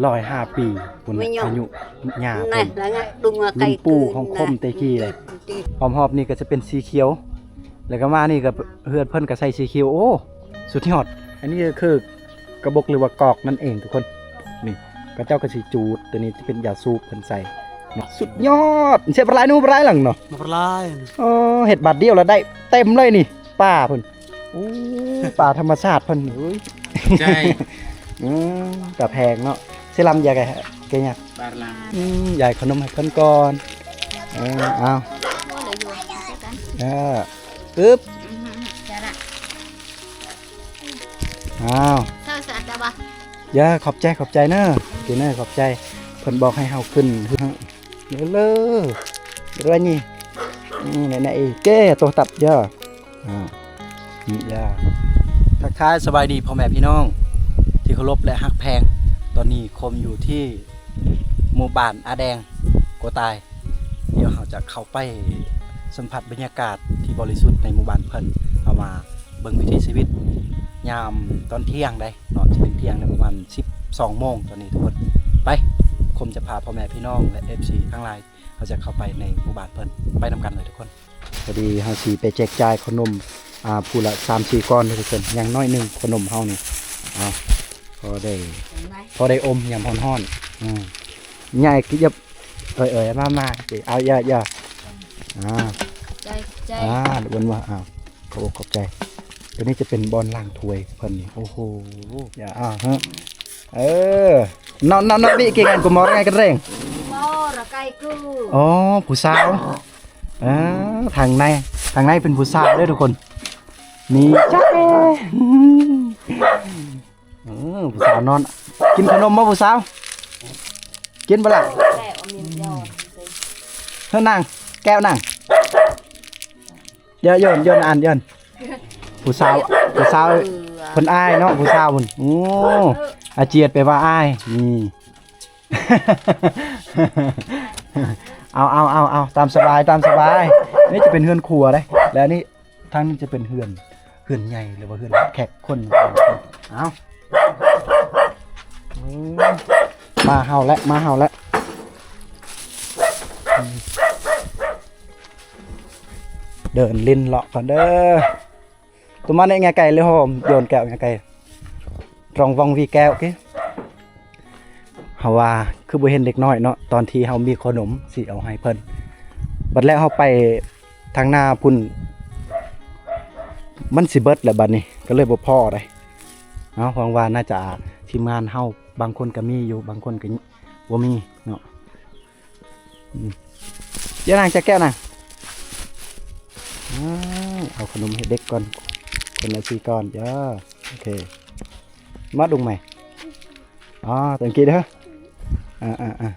ຮ້ອຍຫ້າປີພຸ້ນແຫຼະ ອາຍຸຍ່າເພິ່ນ ລຸງປູ່ຂອງຄົມແຕ່ກີ້ເລີຍ. ອ້ອມຮອບນີ້ກໍຈະເປັນສີຂຽວ ແລ້ວກໍມານີ້ກໍເຮືອນເພິ່ນກໍໃສ່ສີຂຽວ. ໂອ້ ສຸດຍອດ. ອັນນີ້ກໍຄືກະບົກ ຫຼືວ່າກອກນັ້ນເອງທຸກຄົນ. ນີ້ ເຂົາເຈົ້າກໍຊິຈູດ ຕົວນີ້ຈະເປັນຢາສູບເພິ່ນໃສ່ເນາະ. ສຸດຍອດ. ເສຍບຫຼາຍນູບຫຼາຍຫຼັງເນາະ. ບໍ່ຫຼາຍ. ໂອ້ ເຮັດບາດດຽວລະໄດ້ເຕັມເລີຍນີ້ ປາເພິ່ນ. ໂອ້ ປາທຳມະຊາດເພິ່ນ. ໂອ້ຍ ໃຈ ອືມ ຕາແພງເນາະ. ເຊລຳຢາກແກຍາ ອືມ ຢາຍຂະໜົມໃຫ້ເພິ່ນກ່ອນ. ເອີ ເອົາ ເອີ ອຶບ ອ້າວ ເຈົ້າສະດາວະ ຢ່າ ຂອບໃຈ ຂອບໃຈເນີ ກິນເນີ ຂອບໃຈ. ເພິ່ນບອກໃຫ້ເຮົາຂຶ້ນເດີ ເດີນີ້ ອືມ ແນະ ແນະ ເອີ ແກໂຕຕັບ ຢ່າ ອາ ນີ້ ຢ່າ. ທັກທາຍສະບາຍດີພໍ່ແມ່ພີ່ນ້ອງທີ່ເຄົາລົບ ແລະ ຮັກແພງ. ຕອນນີ້ຄົມຢູ່ທີ່ໝູ່ບ້ານອາແດງ ໂກຕາຍ. ດຽວເຮົາຈະເຂົ້າໄປສຳຜັດບັນຍາກາດທີ່ບໍລິສຸດໃນໝູ່ບ້ານເພິ່ນ. ເຮົາມາເບິ່ງວິຖີຊີວິດຍາມຕອນທ່ຽງໄດ໋ເນາະ, ຈະເປັນທ່ຽງໃນປະມານສິບສອງໂມງຕອນນີ້ທຸກຄົນ. ໄປ ຄົມຈະພາພໍ່ແມ່ພີ່ນ້ອງ ແລະ ເອັຟຊີ ທັງຫຼາຍ ເຮົາຈະເຂົ້າໄປໃນໝູ່ບ້ານເພິ່ນ ໄປນຳກັນເລີຍທຸກຄົນ. ພໍດີເຮົາຊິໄປແຈກຈ່າຍເຂົ້າໜົມ ອ່າ ຜູ້ລະສາມສີ່ກ້ອນເດີທຸກຄົນ. ຢ່າງໜ້ອຍໜຶ່ງເຂົ້າໜົມເຮົານີ້ ເອົາ ພໍໄດ້ ພໍໄດ້ອົມຍາມຮ້ອນໆ. ອືມ ຍາຍກິນ ເອີຍໆ ມາໆ ເອົາ ຢ່າໆ ອ່າ ໃຈ ໃຈ ອ່າ ເບິ່ງວ່າ ອ່າ ຂອບອົກຂອບໃຈ. ຕົວນີ້ຈະເປັນບ່ອນລ້າງຖ້ວຍເພິ່ນນີ້. ໂອ້ໂຫ ຢ່າ ອ່າ ຮະ ເອີ ນອນ ນອນ ນອນ ວິກິນກັນ ກູມອລໄງກັນເຣງ ອໍ ຜູ້ສາວ ອ່າ ທາງໃນ ທາງໃນເປັນຜູ້ສາວເດີທຸກຄົນ. ນີ້ ເອີ ຜູ້ສາວນອນ ກິນຂະໜົມບໍ່ຜູ້ສາວ? ກິນບໍ່ລະ? ເອີ ນາງ ແກ້ວນາງ ຢ່າໂຍນ ໂຍນອັນ ໂຍນ. ຜູ້ສາວ ຜູ້ສາວ ເພິ່ນອາຍເນາະ ຜູ້ສາວພຸ້ນ. ໂອ້ ອາຈຽດແປວ່າອາຍ. ນີ້ ເອົາ ເອົາ ເອົາ ເອົາ ຕາມສະບາຍ ຕາມສະບາຍ. ນີ້ຈະເປັນເຮືອນຄົວເດ້ ແລະ ອັນນີ້ ທາງນີ້ຈະເປັນເຮືອນ ເຮືອນໃຫຍ່ ຫຼືວ່າເຮືອນແຂກຄົນ. ເອົາ ໂອ້ ມາເຮົາແຫຼະ ມາເຮົາແຫຼະ. ເດີນຫຼິ້ນເລາະກ່ອນເດີ. ຕົວມານີ້ ງ່າຍໄກ່ເລີຍໂຮມ ໂຍນແກ້ວງ່າຍໄກ່ ລອງວອງວີແກ້ວເກ. ເຮົາວ່າຄືບໍ່ເຫັນເດັກນ້ອຍເນາະ ຕອນທີ່ເຮົາມີເຂົ້າໜົມຊິເອົາໃຫ້ເພິ່ນ ບັດແລ້ວເຮົາໄປທາງໜ້າພຸ້ນ ມັນຊິເບິດແລ້ວບັດນີ້ ກໍເລີຍບໍ່ພໍໄດ໋. ເອົາ ຫວັງວ່າໜ້າຈະ ທີມງານເຮົາບາງຄົນກໍມີຢູ່ ບາງຄົນກໍບໍ່ມີເນາະ. ອືມ ຢ່ານາງ ຈາແກ້ວນາງ ເອົາຂະໜົມໃຫ້ເດັກກ່ອນ ຄົນລະສີ່ກ້ອນ. ເອີ ໂອເຄ ມາດຸງໃໝ່. ອໍ thank you ເດີ. ອ່າ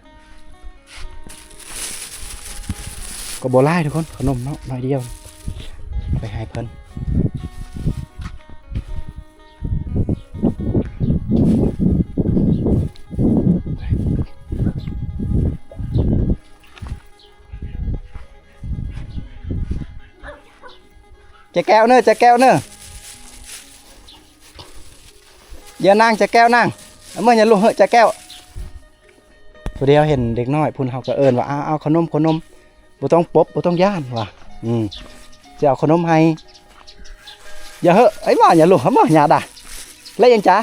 ໆ ກໍບໍ່ຫຼາຍທຸກຄົນ ຂະໜົມເນາະ ໜ້ອຍດຽວ ໄປໃຫ້ເພິ່ນ. ຈາແກ້ວເນີ ຈາແກ້ວເນີ ຢ່ານາງ ຈາແກ້ວນາງ ເອົາເມືອຫຍັງລູກ ເຮີ້ ຈາແກ້ວ. ພໍດີເຮົາເຫັນເດັກນ້ອຍພຸ້ນ ເຮົາກໍເອີ້ນວ່າ ເອົາ ເອົາ ເອົາຂະໜົມ ຂະໜົມ ບໍ່ຕ້ອງປົບ ບໍ່ຕ້ອງຢ້ານວ່າ ອືມ ຈະເອົາຂະໜົມໃຫ້. ຢ່າເຮີ້ ໄອ້ໝໍ ຢ່າລູກ ເອົາໝໍ ຢ່າດາ ແລ້ວຍັງຈາ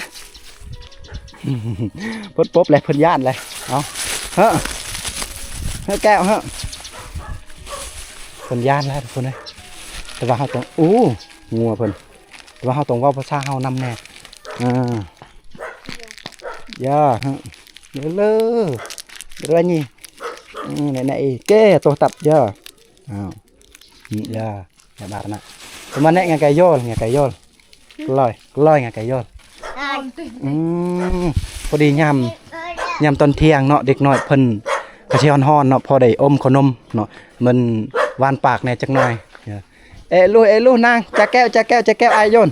ເພິ່ນປົບແລ້ວ ເພິ່ນຢ້ານແລ້ວ. ເອົາ ເຮີ້ ເຮີ້ແກ້ວ ເຮີ້ ເພິ່ນຢ້ານແລ້ວທຸກຄົນເອີຍ. ແຕ່ວ່າເຮົາຕ້ອງ ໂອ້ ງົວເພິ່ນ ແຕ່ວ່າເຮົາຕ້ອງເວົ້າພາສາເຮົານຳແດ່. ເອີ ຢ່າ ເຮີ້ ເລີ ເລີ ນີ້ ອືມ ແນະ ແນະ ເອີ ແກ້ໂຕຕັບ ຢ່າ ອ້າວ ນີ້ ຢ່າ ຢ່າບາດນະ ປະມານນີ້ ງາໄກ່ໂຍລ ງາໄກ່ໂຍລ ກະລອຍ ກະລອຍ ງາໄກ່ໂຍລ. ອືມ ພໍດີຍາມ ຍາມຕອນທ່ຽງເນາະ ເດັກນ້ອຍເພິ່ນກະຊິຮ້ອນໆເນາະ ພໍໄດ້ອົມເຂົ້າໜົມເນາະ ມັນຫວານປາກແດ່ຈັກໜ່ອຍ. ເອລູ ເອລູ ນາງ ຈາແກ້ວ ຈາແກ້ວ ຈາແກ້ວ ອາຍໂຍນ.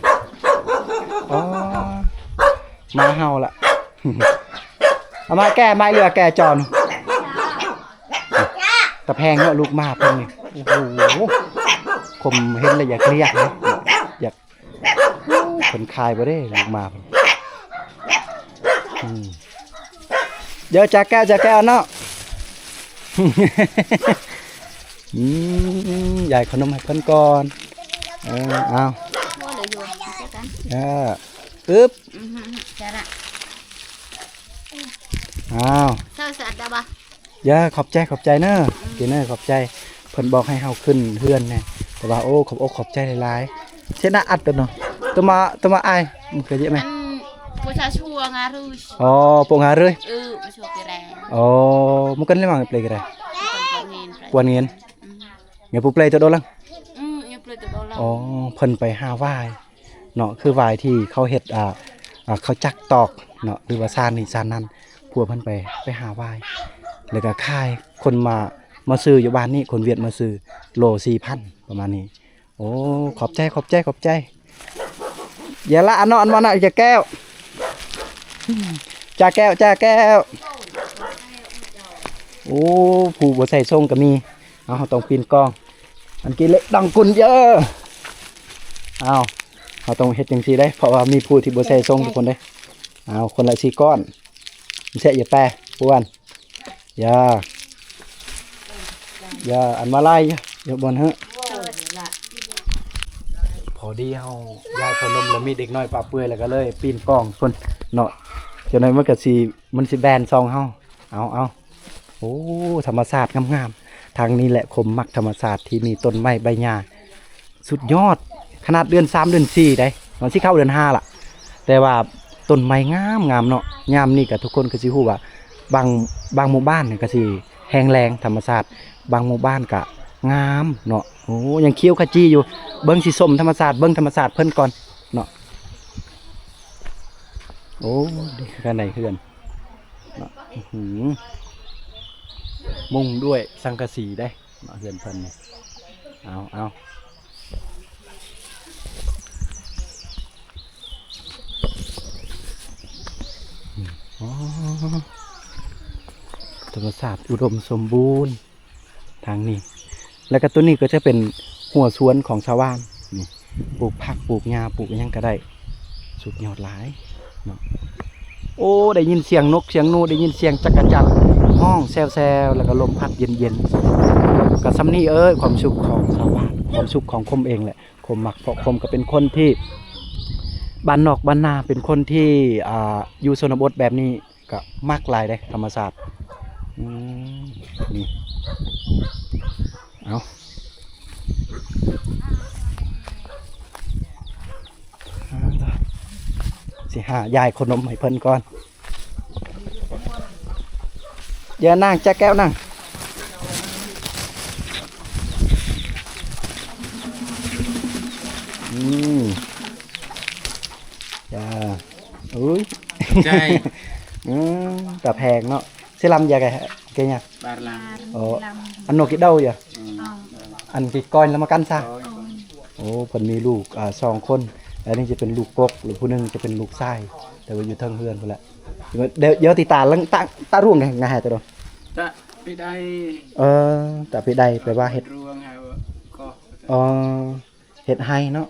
ອໍ ມາເຮົາລະ ເອົາມາແກ່ ມາເຫຼືອແກ່ຈອນ. ຕາແພງເນາະ ລູກໝາເພິ່ນນີ້ ໂອ້ໂຫ ຄົມເຫັນແລ້ວຢາກລ້ຽງເດ້ ຢາກ ເພິ່ນຂາຍບໍ່ເດ້ ລູກໝາເພິ່ນ. ອືມ ເດີ ຈາແກ້ວ ຈາແກ້ວເນາະ. ອືມ ຢາຍເອົາຂະໜົມໃຫ້ເພິ່ນກ່ອນ. ເອີ ເອົາ ພໍເລີຍຢູ່ ໃສ່ກັນ ເອີ ອຶບ ອືມ ຈາລະ ອ້າວ ເຊີສະອັດດາບະ ຢ່າ ຂອບໃຈ ຂອບໃຈເນີ ອືມ ກິນເນີ ຂອບໃຈ. ເພິ່ນບອກໃຫ້ເຮົາຂຶ້ນເຮືອນແດ່ ແຕ່ວ່າ ໂອ້ ຂອບອົກຂອບໃຈຫຼາຍໆ. ເຊນະອັດຕົວເນາະ ຕົວມາ ຕົວມາອາຍ ມັນກະເຍະແມ່ ອັນ ໂປຊາຊົວງາຣື ອໍ ໂປງາຣື ເອີ ມາຊົວເປແຣ ອໍ ມັນກັນເລີຍມາເປແຣ ປວນເງິນ ອືມ ເງີຍປູເປໂຕໂດລັງ ອືມ ເງີຍປູເປໂຕໂດລັງ ອໍ ເພິ່ນໄປຫາຫວາຍ ເນາະ ຄືຫວາຍທີ່ເຂົາເຮັດ ອ່າ ອ່າ ເຂົາຈັກຕອກເນາະ ຫຼືວ່າຊານນີ້ຊານນັ້ນ ພວກເພິ່ນໄປ ໄປຫາຫວາຍ ແລ້ວກະຂາຍ ຄົນມາ ມາຊື້ຢູ່ບ້ານນີ້ ຄົນຫວຽດມາຊື້ໂລສີ່ພັນ ປະມານນີ້. ໂອ້ ຂອບໃຈ ຂອບໃຈ ຂອບໃຈ. ຢ່າລະ ອັນເນາະ ອັນມານະ ຈາແກ້ວ ຈາແກ້ວ ຈາແກ້ວ. ໂອ້ ຜູ້ບໍ່ໃສ່ຊົງກະມີ. ເອົາ ເຮົາຕ້ອງປີ້ນກ້ອງ ອັນກິເລດອງກຸນເດີ. ເອົາ ເຮົາຕ້ອງເຮັດຈັ່ງຊີ້ເດ້ ເພາະວ່າມີຜູ້ທີ່ບໍ່ໃສ່ຊົງທຸກຄົນເດ້. ເອົາ ຄົນລະສີ່ກ້ອນ ແຊະ ຢ່າແປ ປວນ ຢ່າ ຢ່າ ອັນມາລາຍ ຢ່າ ຢ່າບ່ອນເຮີ. ພໍດີເຮົາຍ້າຍເຂົ້າລົມ ແລ້ວມີເດັກນ້ອຍປະເປື່ອຍ ແລ້ວກະເລີຍປີ້ນກ້ອງພຸ້ນເນາະ. ຈັ່ງໃດມັນກະຊິ ມັນຊິແບນຊ່ອງເຮົາ. ເອົາ ເອົາ ໂອ້ ທຳມະຊາດງາມໆ ທາງນີ້ແຫຼະ ຄົມມັກທຳມະຊາດທີ່ມີຕົ້ນໄມ້ໃບຫຍ້າ ສຸດຍອດ. ຂະໜາດເດືອນສາມເດືອນສີ່ໃດ໋ ມັນຊິເຂົ້າເດືອນຫ້າລະ ແຕ່ວ່າຕົ້ນໄມ້ງາມໆເນາະ. ຍາມນີ້ກະທຸກຄົນກະຊິຮູ້ວ່າ ບາງ ບາງໝູ່ບ້ານກະຊິແຫ້ງແລ້ງທຳມະຊາດ ບາງໝູ່ບ້ານກະງາມເນາະ. ໂອ້ ຍັງຂຽວຂະຈີຢູ່ ເບິ່ງຊິຊົມທຳມະຊາດ ເບິ່ງທຳມະຊາດເພິ່ນກ່ອນເນາະ. ໂອ້ ດີຂະໜາດເຮືອນເນາະ ອື້ຫື ມຸງດ້ວຍສັງກະສີເດ້ ເນາະ ເຮືອນເພິ່ນນີ້. ເອົາ ເອົາ ອໍ ທຳມະຊາດອຸດົມສົມບູນທາງນີ້. ແລ້ວກະໂຕນີ້ກະຈະເປັນຮົ້ວສວນຂອງຊາວບ້ານນີ້ ປູກຜັກ ປູກຫຍ້າ ປູກອີ່ຫຍັງກະໄດ້. ສຸດຍອດຫຼາຍເນາະ. ໂອ້ ໄດ້ຍິນສຽງນົກສຽງໜູ ໄດ້ຍິນສຽງຈັກກະຈັ່ນຮ້ອງແຊວໆ ແລ້ວກະລົມພັດເຢັນໆ. ກະສ່ຳນີ້ເອີຍ ຄວາມສຸກຂອງຊາວບ້ານ ຄວາມສຸກຂອງຄົມເອງແຫຼະ ຄົມມັກ ເພາະຄົມກະເປັນຄົນທີ່ ບ້ານນອກບ້ານນາ ເປັນຄົນທີ່ ອ່າ ຢູ່ຊົນນະບົດແບບນີ້ ກະມັກຫຼາຍເດ້ທຳມະຊາດ. ອືມ ນີ້ ເອົາ ຊິຫາຢາຍເຂົ້າໜົມໃຫ້ເພິ່ນກ່ອນ. ຢ່ານັ່ງ ຈາແກ້ວນັ່ງ. ອືມ ຈ້າ ອຸ້ຍ ໃຈ ອືມ ຕາແພງເນາະ. ຊິລຳຢາກະ ກະຫຍັງ ບາລາ ອໍ ອັນນົກກິດເດົາຢາ ອືມ ອັນກິດກ້ອຍລະມາກັນຊະ. ໂອ້ ເພິ່ນມີລູກ ອ່າ ສອງຄົນ ອັນນີ້ຈະເປັນລູກກົກ ຫຼືຜູ້ໜຶ່ງຈະເປັນລູກຊາຍ ແຕ່ວ່າຢູ່ເທິງເຮືອນພຸ້ນແຫຼະ. ດຽວ ດຽວຕິດຕາມ ຕາ ຕາຣວງ ງ່າຍໆ ຕາຣວງ ຕະປິໄດ ເອີ ຕະປິໄດ ແປວ່າເຮັດ ຣວງ ເອີ ເຮັດໄຮ່ເນາະ.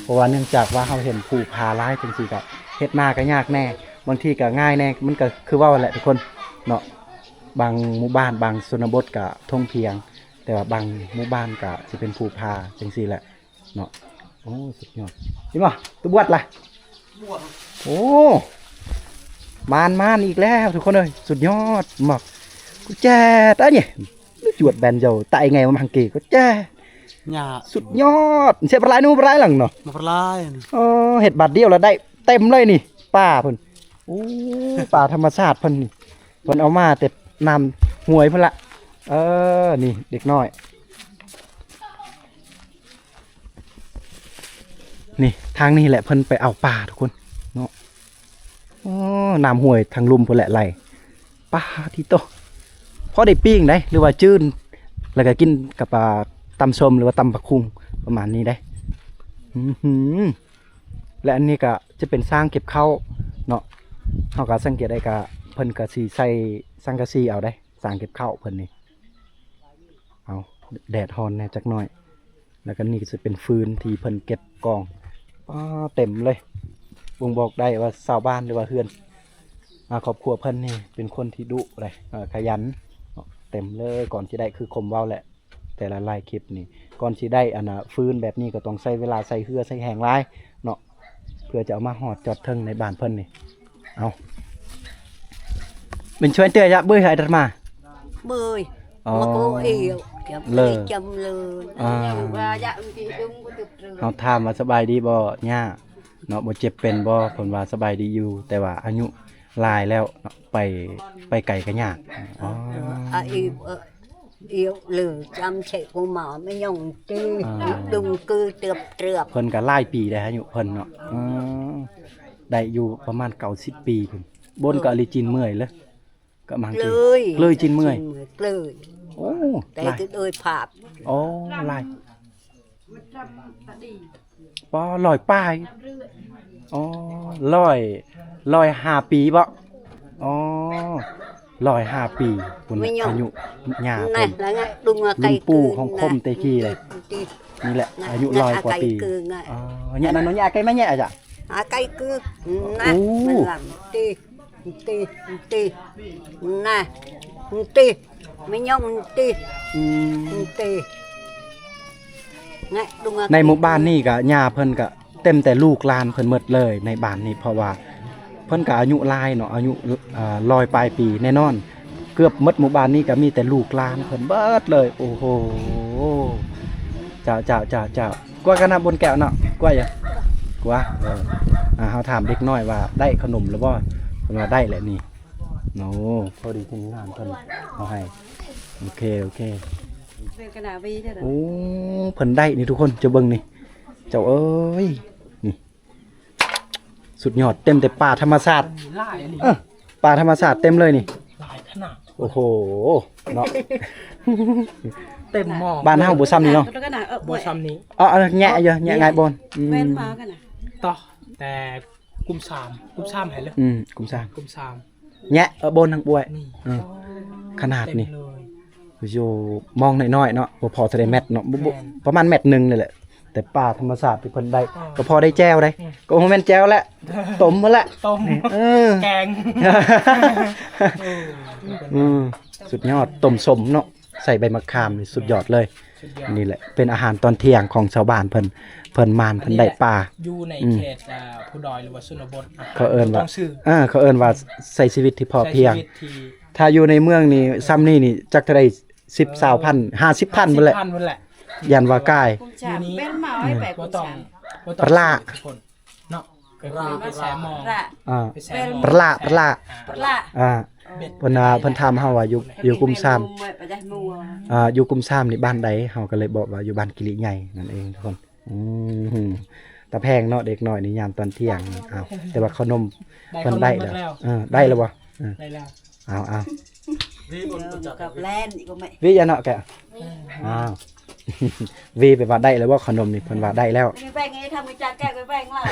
ເພາະວ່າເນື່ອງຈາກວ່າເຮົາເຫັນພູຜາຫຼາຍຈັ່ງຊີ້ກະເຮັດນາກະຍາກແດ່ ບາງທີກະງ່າຍແດ່. ມັນກະຄືເວົ້າຫັ້ນແຫຼະທຸກຄົນເນາະ ບາງໝູ່ບ້ານ ບາງຊົນນະບົດກະທົ່ງພຽງ ແຕ່ວ່າບາງໝູ່ບ້ານກະຊິເປັນພູຜາຈັ່ງຊີ້ແຫຼະເນາະ. ໂອ້ ສຸດຍອດ ເຫັນບໍ່ ຕົວບວດລະ ໂອ້ ມານ ມານອີກແລ້ວທຸກຄົນເອີຍ ສຸດຍອດ. ໝອກ ກູແຈ ຕານີ້ ຈວດແບນເຈົ້າ ຕາຍໄງມາຮັງເກ ກູແຈ ຍາ ສຸດຍອດ. ເສຍປະລາຍໜູປະລາຍຫຼັງເນາະ ມາປະລາຍ ເອີ ເຮັດບາດດຽວລະໄດ້ເຕັມເລີຍນີ້ ປາເພິ່ນ. ໂອ້ ປາທຳມະຊາດເພິ່ນນີ້ ເພິ່ນເອົາມາແຕ່ນ້ຳຫ້ວຍພຸ້ນລະ. ເອີ ນີ້ເດັກນ້ອຍ ນີ້ ທາງນີ້ແຫຼະເພິ່ນໄປເອົາປາທຸກຄົນເນາະ. ໂອ້ ນ້ຳຫ້ວຍທາງລຸ່ມພຸ້ນແຫຼະໄຫຼ. ປາທິໂຕ ພໍໄດ້ປີ້ງໄດ໋ ຫຼືວ່າຈືນ ແລ້ວກະກິນກັບ ອ່າ ຕຳສົ້ມ ຫຼືວ່າຕຳບັກຫຸ່ງ ປະມານນີ້ໄດ໋. ອືຫື ແລະ ອັນນີ້ກະຈະເປັນສາງເກັບເຂົ້າເນາະ. ເຮົາກະສັງເກດໄດ້ກະ ເພິ່ນກະຊິໃສ່ສັງກະສີເອົາໄດ໋ ສາງເກັບເຂົ້າເພິ່ນນີ້. ເອົາ ແດດຮ້ອນແດ່ຈັກໜ້ອຍ. ແລ້ວກະນີ້ກະຈະເປັນຟືນທີ່ເພິ່ນເກັບກອງ ປາ ເຕັມເລີຍ. ບົ່ງບອກໄດ້ວ່າຊາວບ້ານ ຫຼືວ່າເຮືອນ ອ່າ ຄອບຄົວເພິ່ນນີ້ເປັນຄົນທີ່ດຸເດ້ ເອີ ຂະຫຍັນເນາະ ເຕັມເລີຍ. ກ່ອນຊິໄດ້ ຄືຄົມເວົ້າແຫຼະ ແຕ່ລະຫຼາຍຄລິບນີ້ ກ່ອນຊິໄດ້ອັນນ່າ ຟືນແບບນີ້ກໍຕ້ອງໃຊ້ເວລາ ໃຊ້ເຫື່ອໃຊ້ແຮງຫຼາຍເນາະ ເພື່ອຈະເອົາມາຮອດຈອດເຖິງໃນບ້ານເພິ່ນນີ້. ເອົາ ເປັນຊວນເຕີຍະເບີຍໃຫ້ດັດມາ Bơi. Ồ. Mà cô yêu, chấm Lơ. Đi chấm lơ. À. Ví dụ là dạ, đi đúng cái thực trường. ເຮົາຖາມວ່າສະບາຍດີບໍ່ ຍ່າເນາະ ບໍ່ເຈັບເປັນບໍ່ ເພິ່ນວ່າສະບາຍດີຢູ່ ແຕ່ວ່າອາຍຸຫຼາຍແລ້ວເນາະ ໄປ ໄປໄກກໍຍາກ. ອໍ Ơ, à, yêu, ơ, yêu lử chăm sẻ cô mỏ mới nhung tê, À. Đúng cứ trượp trượp. ເພິ່ນກໍຫຼາຍປີແລ້ວອາຍຸເພິ່ນເນາະ. ເອີ ໄດ້ຢູ່ປະມານເກົ້າສິບປີພຸ້ນ ບົນກໍອາລີຈີນເມື່ອຍເລີຍ. ກະມັງ ເລີຍ ເລີຍຈິນເມື່ອຍ ເລີຍ. ໂອ້ ແຕ່ ຫຼາຍ ຄືໂດຍພາບ ໂອ້ ຫຼາຍ ປໍ ຮ້ອຍປາຍ ອໍ ຮ້ອຍ ຮ້ອຍຫ້າປີເບາະ. ອໍ ຮ້ອຍຫ້າປີພຸ້ນແຫຼະ ອາຍຸຍ່າເພິ່ນ ລຸງປູ່ຂອງຄົມແຕ່ກີ້ເລີຍ. ນີ້ແຫຼະ ອາຍຸຮ້ອຍກວ່າປີ. ອໍ ແຍະນັ້ນເນາະ ແຍະໄກມາແຍະອາຈານ ອາໄກຄື ນະ ໂອ້ ມັນລຳຕິ ຕິ ຕິ ນະ ຕິ ໄມ່ຍົງຕິ ອືມ ຕິ ນະ ໃນໝູ່ບ້ານນີ້ກະ ຍ່າເພິ່ນກະເຕັມແຕ່ລູກຫຼານເພິ່ນໝົດເລີຍໃນບ້ານນີ້ ເພາະວ່າເພິ່ນກະອາຍຸຫຼາຍເນາະ ອາຍຸ ເອີ ຮ້ອຍປາຍປີແນ່ນອນ. ເກືອບໝົດໝູ່ບ້ານນີ້ກໍມີແຕ່ລູກຫຼານເພິ່ນເບິດເລີຍ. ໂອ້ໂຫ ເຈົ້າ ເຈົ້າ ເຈົ້າ ເຈົ້າ ກວາກັນນະບົນແກ້ວເນາະ ກວາຢູ່ ກວາ. ເອີ ອ່າ ເຮົາຖາມເດັກນ້ອຍວ່າໄດ້ຂະໜົມແລ້ວບໍ່ ເພິ່ນວ່າໄດ້ແຫຼະນີ້. ໂອ້ ພໍດີທີມງານເພິ່ນເອົາໃຫ້. ໂອເຄ ໂອເຄ. ໂອ້ ເພິ່ນໄດ້ນີ້ທຸກຄົນ ເຈົ້າເບິ່ງນີ້ ເຈົ້າເອີຍ ນີ້ ສຸດຍອດ ເຕັມແຕ່ປ່າທຳມະຊາດ. ຫຼາຍອີ່ຫຼີ ເອີ ປ່າທຳມະຊາດເຕັມເລີຍນີ້ ຫຼາຍຂະໜາດ. ໂອ້ໂຫ ເນາະ ເຕັມໝໍ້. ບ້ານເຮົາບໍ່ຊ່ຳນີ້ເນາະ ບໍ່ຊ່ຳນີ້. ເອົາ ເອົາແຍະຢູ່ ແຍະງ່າຍບ່ອນ. ອືມ ແມ່ນມາກັນນະ ຕໍ່ແຕ່ກຸ່ມສາມ ກຸ່ມສາມໃຫ້ເລີຍ. ອືມ ກຸ່ມສາມ ກຸ່ມສາມ ແຍະ ເອີ ບ່ອນທາງປ່ວຍ. ນີ້ ເອີ ຂະໜາດນີ້ ເຕັມເລີຍ ຢູ່ມອງນ້ອຍໆເນາະ ບໍ່ພໍເທົ່າໃດແມັດເນາະ ບໍ່ ບໍ່ ແມ່ນ ປະມານແມັດໜຶ່ງນີ້ແຫຼະ. ແຕ່ປ່າທຳມະຊາດທີ່ເພິ່ນໄດ້ ອືມ ກໍພໍໄດ້ແຈ່ວໄດ໋. ອືມ ກໍບໍ່ແມ່ນແຈ່ວແຫຼະ ຕົ້ມຫັ້ນແຫຼະ ຕົ້ມ ເອີ ແກງ. ເອີ ອືມ ສຸດຍອດ ຕົ້ມສົ້ມເນາະ ໃສ່ໃບໝາກຂາມນີ້ ສຸດຍອດເລີຍ. ສຸດຍອດ ນີ້ແຫຼະ ເປັນອາຫານຕອນທ່ຽງຂອງຊາວບ້ານເພິ່ນ ເພິ່ນມານ ເພິ່ນໄດ້ປາ. ຢູ່ໃນ ອືມ ເຂດ ອ່າ ພູດອຍ ຫຼືວ່າຊົນນະບົດ ອາຫານ ເຂົາເອີ້ນວ່າ ເອີ ເຂົາເອີ້ນວ່າໃຊ້ຊີວິດທີ່ພໍພຽງ. ໃຊ້ຊີວິດທີ່ ຖ້າຢູ່ໃນເມືອງນີ້ ຊ່ຳນີ້ນີ້ ຈັກເທົ່າໃດ ສິບ ຊາວພັນ ຫ້າສິບພັນພຸ້ນແຫຼະ ຢ້ານວ່າກາຍ. ຢູ່ນີ້ ອືມ ບໍ່ຕ້ອງ ບໍ່ຕ້ອງ ປະຫຼ້າ ເນາະ ກໍຄືໄປແຊ່ໝອງ ອ່າ ໄປແຊ່ໝອງ ປະຫຼ້າ ປະຫຼ້າ ອ່າ ເພິ່ນວ່າ ເພິ່ນຖາມເຮົາວ່າຢູ່ ຢູ່ກຸ່ມສາມ ອ່າ ຢູ່ກຸ່ມສາມນີ້ບ້ານໃດ ເຮົາກໍເລີຍບອກວ່າຢູ່ບ້ານກິລິໃຫຍ່ນັ້ນເອງທຸກຄົນ. ອືມ ຕາແພງເນາະ ເດັກນ້ອຍນີ້ຍາມຕອນທ່ຽງ. ເອົາ ແຕ່ວ່າເຂົ້າໜົມເພິ່ນໄດ້ແລ້ວ ໄດ້ເຂົ້າໜົມແລ້ວ ເອີ ໄດ້ແລ້ວບໍ່? ເອີ ເອົາ ເອົາ ເອີ ກັບແລ່ນອີກກໍແມ່ ວິຢາເນາະແກ. ເອີ ອ້າວ ວິໄປວ່າໄດ້ແລ້ວບໍ່ເຂົ້າໜົມນີ້ ເພິ່ນວ່າໄດ້ແລ້ວ. ໄປແບ່ງໃຫ້ທຳຈັກແກ ໄປແບ່ງລາວ.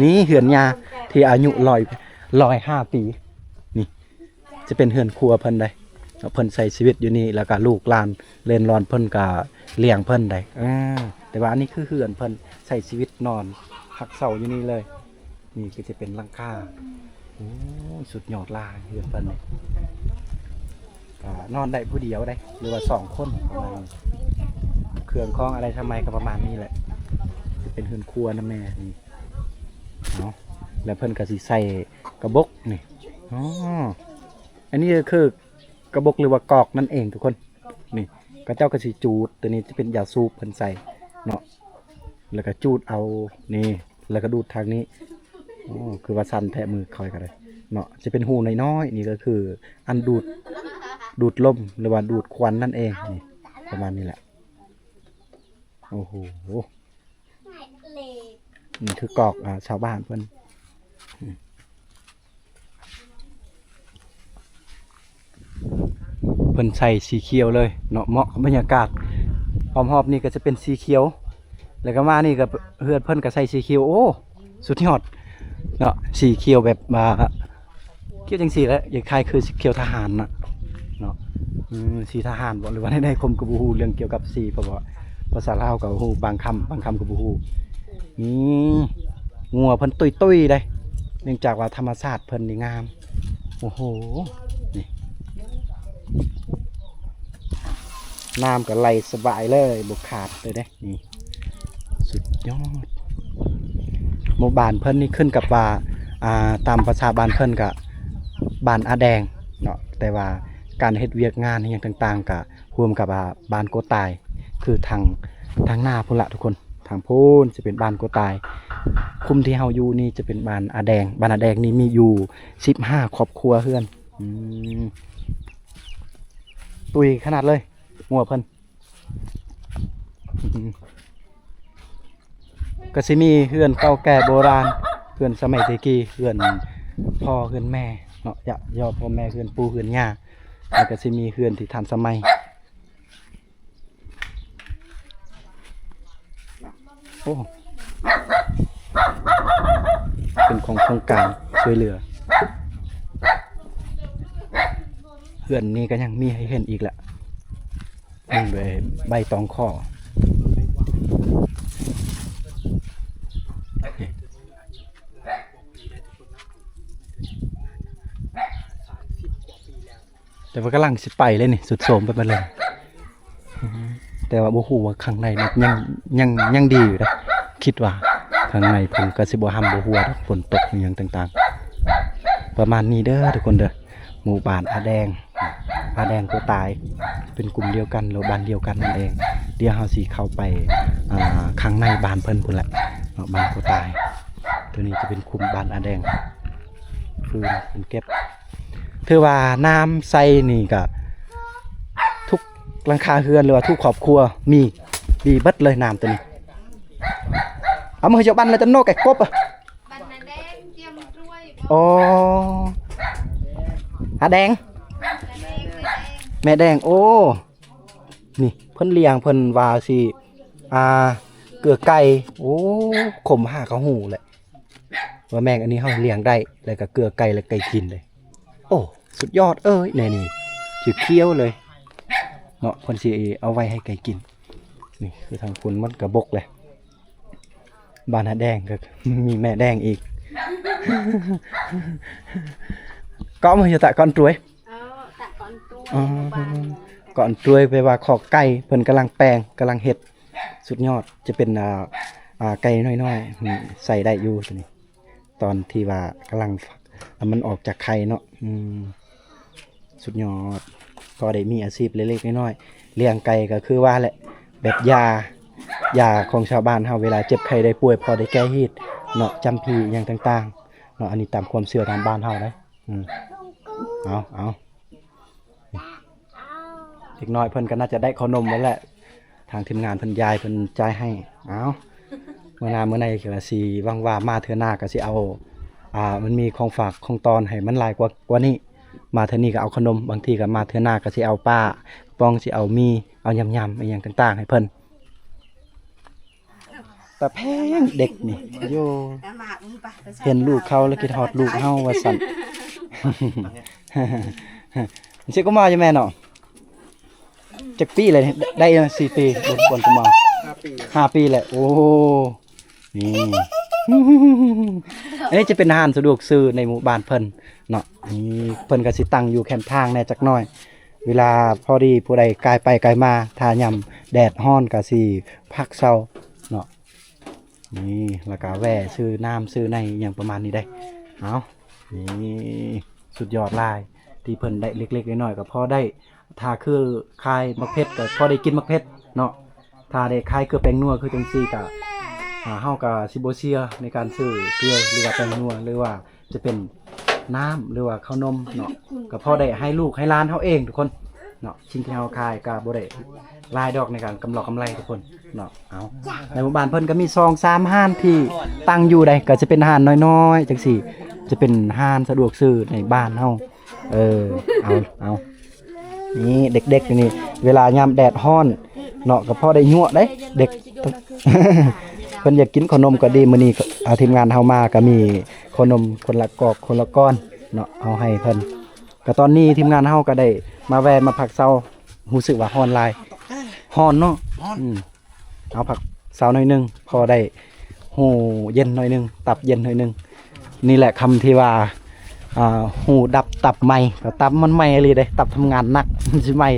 ນີ້ເຮືອນຍ່າທີ່ອາຍຸຮ້ອຍ ຮ້ອຍຫ້າປີນີ້ ຈະເປັນເຮືອນຄົວເພິ່ນໃດ໋ ເພິ່ນໃຊ້ຊີວິດຢູ່ນີ້ ແລ້ວກະລູກຫຼານເລນລອນເພິ່ນກະລ້ຽງເພິ່ນໃດ໋. ເອີ ແຕ່ວ່າອັນນີ້ຄືເຮືອນເພິ່ນ ໃຊ້ຊີວິດນອນພັກເຊົາຢູ່ນີ້ເລີຍ. ນີ້ກໍຈະເປັນຫຼັງຄາ. ໂອ້ ສຸດຍອດຫຼາຍເຮືອນເພິ່ນນີ້. ກໍນອນໄດ້ຜູ້ດຽວໃດ໋ ຫຼືວ່າສອງຄົນປະມານນີ້. ເຄື່ອງຂອງອາໄລທຳໄມກໍປະມານນີ້ແຫຼະ. ຈະເປັນເຮືອນຄົວນຳແມ່ນີ້ເນາະ ແລ້ວເພິ່ນກໍຊິໃສ່ ກະບົກນີ້. ອໍ ອັນນີ້ກໍຄືກະບົກ ຫຼືວ່າກອກນັ້ນເອງທຸກຄົນ. ນີ້ ເຂົາເຈົ້າກໍຊິຈູດ ຕົວນີ້ຈະເປັນຢາສູບເພິ່ນໃສ່ເນາະ ແລ້ວກໍຈູດເອົານີ້ ແລ້ວກໍດູດທາງນີ້. ໂອ້ ຄືວ່າສັ່ນແທ້ມືຂ້ອຍກໍໄດ້ເນາະ. ຈະເປັນຮູນ້ອຍໆ ນີ້ກໍຄືອັນດູດ ດູດລົມ ຫຼືວ່າດູດຄວັນນັ້ນເອງ. ນີ້ ປະມານນີ້ແຫຼະ. ໂອ້ໂຫ ນີ້ຄືກອກ ອ່າ ຊາວບ້ານເພິ່ນ ເພິ່ນໃສ່ສີຂຽວເລີຍເນາະ ເໝາະກັບບັນຍາກາດ. ອ້ອມຮອບນີ້ກໍຈະເປັນສີຂຽວ ແລ້ວກໍມານີ້ກໍເຮືອນເພິ່ນກໍໃສ່ສີຂຽວ. ໂອ້ ສຸດຍອດເນາະ ສີຂຽວແບບວ່າ ຂຽວຈັ່ງຊີ້ແຫຼະ ຄ້າຍໆຄືຂຽວທະຫານນະເນາະ. ເອີ ສີທະຫານບໍ ຫຼືວ່າແນວໃດ ຄົມກໍບໍ່ຮູ້ເລື່ອງກ່ຽວກັບສີ ເພາະວ່າພາສາລາວກໍຮູ້ບາງຄຳ ບາງຄຳກໍບໍ່ຮູ້. ນີ້ ງົວເພິ່ນຕຸ້ຍໆເດ້ ເນື່ອງຈາກວ່າທຳມະຊາດເພິ່ນນີ້ງາມ. ໂອ້ໂຫ ນີ້ ນ້ຳກໍໄຫຼສະບາຍເລີຍ ບໍ່ຂາດເລີຍເດ້. ນີ້ ສຸດຍອດ. ໝູ່ບ້ານເພິ່ນນີ້ຂຶ້ນກັບວ່າ ອ່າ ຕາມພາສາບ້ານເພິ່ນກະບ້ານອາແດງເນາະ, ແຕ່ວ່າການເຮັດວຽກງານອີ່ຫຍັງຕ່າງໆ ກະຮ່ວມກັບ ອ່າ ບ້ານໂກຕາຍ ຄືທາງ ທາງໜ້າພຸ້ນລະທຸກຄົນ, ທາງພຸ້ນຈະເປັນບ້ານໂກຕາຍ. ຄຸ້ມທີ່ເຮົາຢູ່ນີ້ຈະເປັນບ້ານອາແດງ. ບ້ານອາແດງນີ້ມີຢູ່ສິບຫ້າຄອບຄົວເຮືອນ. ອືມ ຕຸ້ຍຂະໜາດເລີຍງົວເພິ່ນ. ກໍຊິມີເຮືອນເກົ່າແກ່ໂບລານ, ເຮືອນສະໄໝແຕ່ກີ້, ເຮືອນພໍ່ເຮືອນແມ່ເນາະ, ເຮືອນພໍ່ແມ່, ເຮືອນປູ່ເຮືອນຍ່າ, ແລ້ວກໍຊິມີເຮືອນທີ່ທັນສະໄໝ. ໂອ້ ເປັນຂອງໂຄງການຊ່ວຍເຫຼືອ. ເຮືອນນີ້ກໍຍັງມີໃຫ້ເຫັນອີກລະ, ມຸງດ້ວຍໃບຕອງຂໍ. ແຕ່ວ່າກຳລັງຊິໄປເລີຍນີ້ ສຸດໂຊມໄປໝົດເລີຍ. ແຕ່ວ່າບໍ່ຮູ້ວ່າຂ້າງໃນມັນຍັງ ຍັງ ຍັງດີຢູ່ເດ້. ຄິດວ່າຂ້າງໃນເພິ່ນກໍຊິບໍ່ຮ່ຳບໍ່ຮົວດອກ, ຝົນຕົກອີ່ຫຍັງຕ່າງໆ. ປະມານນີ້ເດີທຸກຄົນເດີ, ໝູ່ບ້ານອາແດງ, ອາແດງໂກຕາຍ, ເປັນກຸ່ມດຽວກັນ ຫຼືບ້ານດຽວກັນນັ້ນເອງ. ດຽວເຮົາຊິເຂົ້າໄປ ອ່າ ຂ້າງໃນບ້ານເພິ່ນພຸ້ນແຫຼະເນາະ, ບ້ານໂກຕາຍ. ຕົວນີ້ຈະເປັນຄຸ້ມບ້ານອາແດງ, ຟືນເພິ່ນເກັບ. ຖືວ່ານ້ຳໃສ່ນີ້ກະທຸກຫຼັງຄາເຮືອນ ຫຼືວ່າທຸກຄອບຄົວມີ ມີເບິດເລີຍນ້ຳຕົວນີ້. ເອົາມາເຮັດຢູ່ບ້ານລະຈັນໂນກ ໄກ່ກົບອະ. ອໍ ອາແດງ ແມ່ແດງ. ໂອ້ ນີ້ເພິ່ນລ້ຽງ ເພິ່ນວ່າຊິ ອ່າ ເກືອໄກ່. ໂອ້ ຂົມຫາກະຮູ້ແຫຼະ ວ່າແມງອັນນີ້ເຮົາລ້ຽງໄດ້ ແລ້ວກໍເກືອໄກ່ ແລ້ວໄກ່ກິນເດ້. ໂອ້ ສຸດຍອດເອີຍ ແນວນີ້ຂຽວໆເລີຍເນາະ, ເພິ່ນຊິເອົາໄວ້ໃຫ້ໄກ່ກິນ. ນີ້ຄືທາງພຸ້ນມັນກະບົກແຫຼະ, ບ້ານອາແດງກໍມີແມ່ແດງອີກ. ກໍມາຢູ່ຕະກອນຕວຍ ເອີ ຕະກອນຕວຍ ອໍ ເພາະວ່າ ກອນຕວຍແປວ່າຄອກໄກ່, ເພິ່ນກຳລັງແປງ ກຳລັງເຮັດ. ສຸດຍອດ ຈະເປັນ ອ່າ ອ່າ ໄກ່ນ້ອຍໆ ນີ້ໃສ່ໄດ້ຢູ່ຕົວນີ້ ຕອນທີ່ວ່າກຳລັງ ອ່າ ມັນອອກຈາກໄຂ່ເນາະ. ອືມ ສຸດຍອດ. ພໍໄດ້ມີອາຊີບເລັກໆນ້ອຍໆ, ລ້ຽງໄກ່ກໍຄືວ່າແຫຼະ ແບບຢາ ຢາຂອງຊາວບ້ານເຮົາ ເວລາເຈັບໄຂ້ໄດ້ປ່ວຍ ພໍໄດ້ແກ້ຮີດເນາະ, ຈຳຜີຫຍັງຕ່າງໆເນາະ. ອັນນີ້ຕາມຄວາມເຊື່ອທາງບ້ານເຮົາເດ້. ອືມ ເອົາ ເອົາ ເດັກນ້ອຍເພິ່ນກໍໜ້າຈະໄດ້ເຂົ້າໜົມແລ້ວແຫຼະ, ທາງທີມງານເພິ່ນຢາຍເພິ່ນຈ່າຍໃຫ້. ເອົາ ມື້ໜ້າມື້ໃນກໍຊິຫວັງວ່າມາເທື່ອໜ້າກໍຊິເອົາ ອ່າ ມັນມີຂອງຝາກຂອງຕ້ອນໃຫ້ມັນຫຼາຍກວ່າ ກວ່ານີ້. ມາເທື່ອນີ້ກໍເອົາເຂົ້າໜົມ, ບາງທີກໍມາເທື່ອໜ້າກໍຊິເອົາປາກະປ໋ອງ, ຊິເອົາໝີ່ ເອົາຍຳໆ ອີ່ຫຍັງຕ່າງໆໃຫ້ເພິ່ນ. ຕາແພງເດັກນີ້ ໂຢ ເຫັນລູກເຂົາແລ້ວຄິດຮອດລູກເຮົາວ່າຊັ້ນ. ຊິກຸມາຢູ່ແມ່ເນາະ, ຈັກປີແລ້ວ? ໄດ້ສີ່ປີ ບໍ່ ບໍ່ກຸມາ ຫ້າປີ ຫ້າປີແລ້ວ. ໂອ້ ນີ້ ອັນນີ້ຈະເປັນຮ້ານສະດວກຊື້ໃນໝູ່ບ້ານເພິ່ນເນາະ. ນີ້ເພິ່ນກໍຊິຕັ້ງຢູ່ແຄມທາງແດ່ຈັກໜ້ອຍ. ເວລາພໍດີຜູ້ໃດກາຍໄປກາຍມາ ຖ້າຍາມແດດຮ້ອນກໍຊິພັກເຊົາເນາະ. ນີ້ ແລ້ວກໍແວ່ຊື້ນ້ຳຊື້ໃນຫຍັງປະມານນີ້ໄດ໋. ເອົາ ນີ້ ສຸດຍອດຫຼາຍ ທີ່ເພິ່ນໄດ້ເລັກໆນ້ອຍໆກໍພໍໄດ້. ຖ້າຄືຂາຍໝາກເຜັດກໍພໍໄດ້ກິນໝາກເຜັດເນາະ, ຖ້າໄດ້ຂາຍເກືອແປ້ງນົວຄືຈັ່ງຊີ້ກໍ ອ່າ ເຮົາກໍຊິບໍ່ເສຍໃນການຊື້ເກືອ ຫຼືວ່າແປ້ງນົວ ຫຼືວ່າ ຈະເປັນນ້ຳ ຫຼືວ່າເຂົ້າໜົມເນາະ, ກໍພໍໄດ້ໃຫ້ລູກໃຫ້ຫຼານເຮົາເອງທຸກຄົນເນາະ. ສິ່ງທີ່ເຮົາຂາຍກໍບໍ່ໄດ້ຫຼາຍດອກໃນການກຳລອກກຳໄລທຸກຄົນເນາະ. ເອົາ ໃນໝູ່ບ້ານເພິ່ນກໍມີສອງສາມຮ້ານທີ່ຕັ້ງຢູ່ໃດ໋, ກໍຈະເປັນຮ້ານນ້ອຍໆຈັ່ງຊີ້, ຈະເປັນຮ້ານສະດວກຊື້ໃນບ້ານເຮົາ. ເອີ ເອົາ ເອົາ ນີ້ເດັກໆນີ້ ເວລາຍາມແດດຮ້ອນເນາະ ກໍພໍໄດ້ຍົວະໄດ໋ ເດັກ ເພິ່ນຢາກກິນເຂົ້າໜົມກໍດີ. ມື້ນີ້ ອາ ທີມງານເຮົາມາກໍມີເຂົ້າໜົມຄົນລະກອກຄົນລະກ້ອນເນາະ ເອົາໃຫ້ເພິ່ນ. ກໍຕອນນີ້ທີມງານເຮົາກໍໄດ້ມາແວ່ມາພັກເຊົາ, ຮູ້ສຶກວ່າຮ້ອນຫຼາຍ ຮ້ອນເນາະ. ອືມ ເອົາພັກເຊົາໜ້ອຍໜຶ່ງ ພໍໄດ້ຮູ້ເຢັນໜ້ອຍໜຶ່ງ ຕັບເຢັນໜ້ອຍໜຶ່ງ. ນີ້ແຫຼະຄຳທີ່ວ່າ ອ່າ ຫູດັບຕັບໄໝ້ ກໍຕັບມັນໄໝ້ອີ່ຫຼີເດ້ ຕັບທຳງານໜັກ ມັນຊິໄໝ້.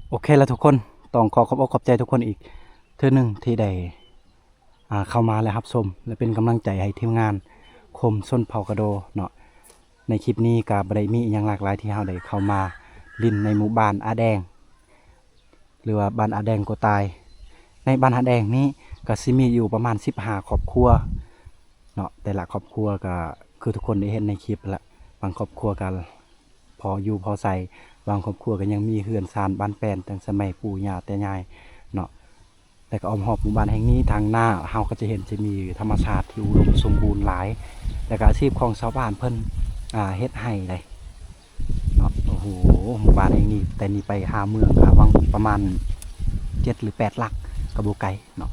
ໂອເຄລະທຸກຄົນ ຕ້ອງຂໍຂອບອົກຂອບໃຈທຸກຄົນອີກເທື່ອໜຶ່ງທີ່ໄດ້ ອ່າ ເຂົ້າມາ ແລະ ຮັບຊົມ ແລະ ເປັນກຳລັງໃຈໃຫ້ທີມງານຄົມຊົນເຜົ່າກະໂດເນາະ. ໃນຄລິບນີ້ກໍບໍ່ໄດ້ມີອີ່ຫຍັງຫຼາກຫຼາຍ ທີ່ເຮົາໄດ້ເຂົ້າມາຫຼິ້ນໃນໝູ່ບ້ານອາແດງ ຫຼືວ່າບ້ານອາແດງກົວຕາຍ. ໃນບ້ານອາແດງນີ້ກໍຊິມີຢູ່ປະມານສິບຫ້າຄອບຄົວເນາະ. ແຕ່ລະຄອບຄົວກໍຄືທຸກຄົນໄດ້ເຫັນໃນຄລິບແຫຼະ ບາງຄອບຄົວກໍພໍຢູ່ພໍໃຊ້, ບາງຄອບຄົວກໍຍັງມີເຮືອນຊານບ້ານແປ້ນຕັ້ງສະໄໝປູ່ຍ່າຕາຍາຍເນາະ. ແລ້ວກໍອ້ອມຮອບໝູ່ບ້ານແຫ່ງນີ້ ທາງໜ້າເຮົາກໍຈະເຫັນຈະມີທຳມະຊາດທີ່ອຸດົມສົມບູນຫຼາຍ. ແລ້ວກໍອາຊີບຂອງຊາວບ້ານເພິ່ນ ອ່າ ເຮັດໄຮ່ໄດ໋ເນາະ. ໂອ້ໂຫ ໝູ່ບ້ານແຫ່ງນີ້ ແຕ່ນີ້ໄປຫາເມືອງກໍຫວ່າງປະມານເຈັດຫຼືແປດຫຼັກ ກໍບໍ່ໄກເນາະ.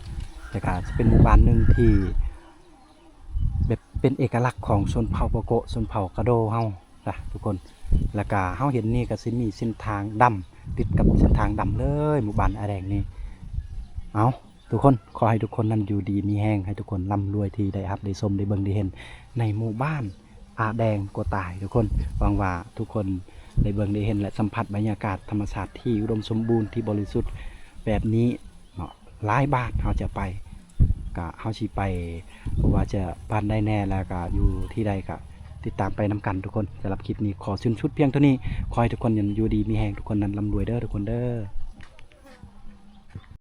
ແລ້ວກໍຈະເປັນໝູ່ບ້ານໜຶ່ງທີ່ແບບເປັນເອກະລັກຂອງຊົນເຜົ່າປະໂກະ ຊົນເຜົ່າກະໂດເຮົາ ລະທຸກຄົນ. ແລ້ວກະເຮົາເຫັນນີ້ກະຊິມີເສັ້ນທາງດຳ ຕິດກັບເສັ້ນທາງດຳເລີຍ ໝູ່ບ້ານອາແດງນີ້. ເອົາ ທຸກຄົນ ຂໍໃຫ້ທຸກຄົນນັ້ນຢູ່ດີມີແຮງ ໃຫ້ທຸກຄົນລ່ຳລວຍທີ່ໄດ້ຮັບໄດ້ຊົມໄດ້ເບິ່ງໄດ້ເຫັນໃນໝູ່ບ້ານອາແດງກົວຕາຍທຸກຄົນ. ຫວັງວ່າທຸກຄົນໄດ້ເບິ່ງໄດ້ເຫັນ ແລະ ສຳຜັດບັນຍາກາດທຳມະຊາດທີ່ອຸດົມສົມບູນ ທີ່ບໍລິສຸດແບບນີ້ເນາະ. ຫຼາຍບ້ານເຮົາຈະໄປ ກະເຮົາຊິໄປ ບໍ່ວ່າຈະບ້ານໃດແດ່ ແລ້ວກະຢູ່ທີ່ໃດ ກະຕິດຕາມໄປນຳກັນທຸກຄົນ. ສຳລັບຄລິບນີ້ຂໍສິ້ນສຸດພຽງເທົ່ານີ້. ຂໍໃຫ້ທຸກຄົນນັ້ນຢູ່ດີມີແຮງ ທຸກຄົນນັ້ນລ່ຳລວຍເດີທຸກຄົນເດີ.